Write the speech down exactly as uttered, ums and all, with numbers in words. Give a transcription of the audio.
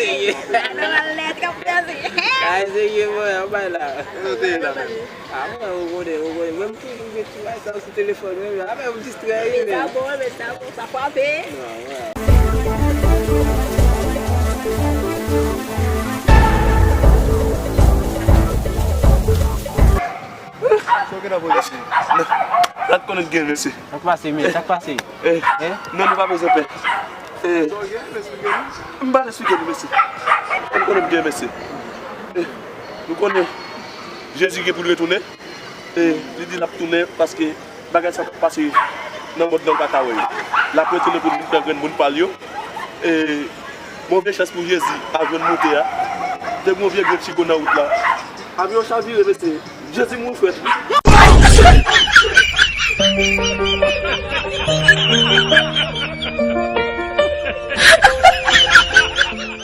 Serye. Nan lèt k ap pèse. Ay, serye, mwen, an bay la. Kote la? A, mwen, ou konnen, ou konnen. Mwen, m toujou gen ti bagay sa sou telefòn mwen, a, men, m distrè, wi, men. Sa bon, men sa bon, sa frape. Non, wè. Sa w gen nan polis? Non. Sa t konnen gen, mesye. Sa k pase, men? Sa k pase? Eh, eh? Non, nou pa bezwen pè. Eh, m pa eksplike nou, mesye. M konnen m gen, mesye. Eh, nou konnen Jezi gen pou l retounen. Eh, li di l ap tounen paske bagay sa k ap pase nan mond lan, l pa ka wè yo. L ap retounen pou l vin pran grenn moun pa l yo. E move chans pou Jezi pa jwenn moute a. Te gen yon vye grenn chigo nan wout la. Avyon chavire, mesye. Jezi mouri frèt.